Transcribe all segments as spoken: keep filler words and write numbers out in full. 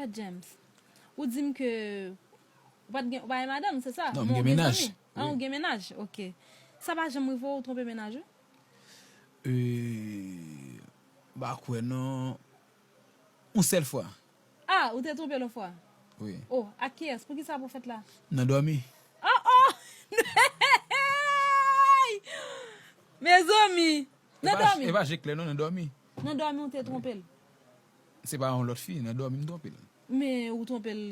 James, ou di m ke ou pa t gen, ou pa gen madanm, se sa? Non, m gen mennaj. Ah, ou gen mennaj, ok. Sa pa janm rive w twonpe mennaj ou? Euh, m pa kwè non. Yon sèl fwa. Ah, ou te twonpe l yon fwa? Wi. Oh, ak kiyès? Poukisa pou fèt la? Nan dòmi. Oh, oh! Mezanmi! Nan dòmi? E pa je klè non, nan dòmi. Nan dòmi ou te twonpe l? Se pa yon lòt fi, nan dòmi m twonpe l. Men ou twonpe l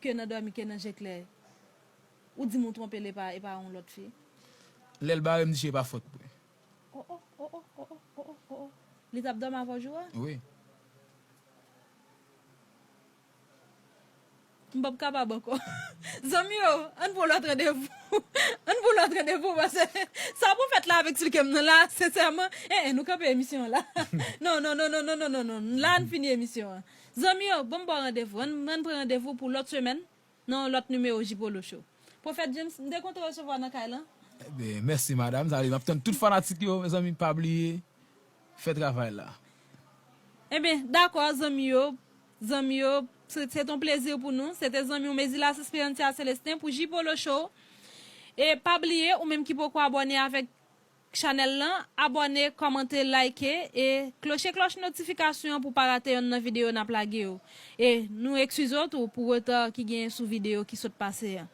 ke nan dòmi ke nan je klè. Ou di m ou twonpe l e pa, e pa yon lòt fi. Lè l bare m di se pa fòt mwen. Oh, oh, oh, oh, oh, oh, oh, oh, oh. Li t ap dòmi avè w jou a? Wi. M p ap kapab ankò. Zanmi yo, ann pran lòt randevou. Ann pran lòt randevou, paske sa pou fèt la ap eksplike m nan la, sensèman. Eh, eh, nou kanpe emisyon an la. Non, non, non, non. La, ann fini emisyon an. Zanmi yo, ban m ba w randevou. Ann, ann pran randevou pou lòt semèn, nan yon lòt nimewo J Polo Show. Pwofèt James, m te kontan resevwa w nan kay lan. Ebyen, mèsi, madanm. Sa vle di, m ap tann tout fanatik yo, mezanmi, pa bliye. Fè travay la. Ebyen, dakò, zanmi yo. Zanmi yo, se, se te yon plezi pou nou. Se te zanmi w Mezila Esperiantia Celestin pou J Polo Show. E pa bliye, ou menm ki poko abòne avèk chanèl lan, abòne, kòmante, like, e kloche klòch notifikasyon an pou pa rate yonn nan videyo n ap lage yo. E nou eskize w tou pou reta ki genyen sou videyo ki sot pase an.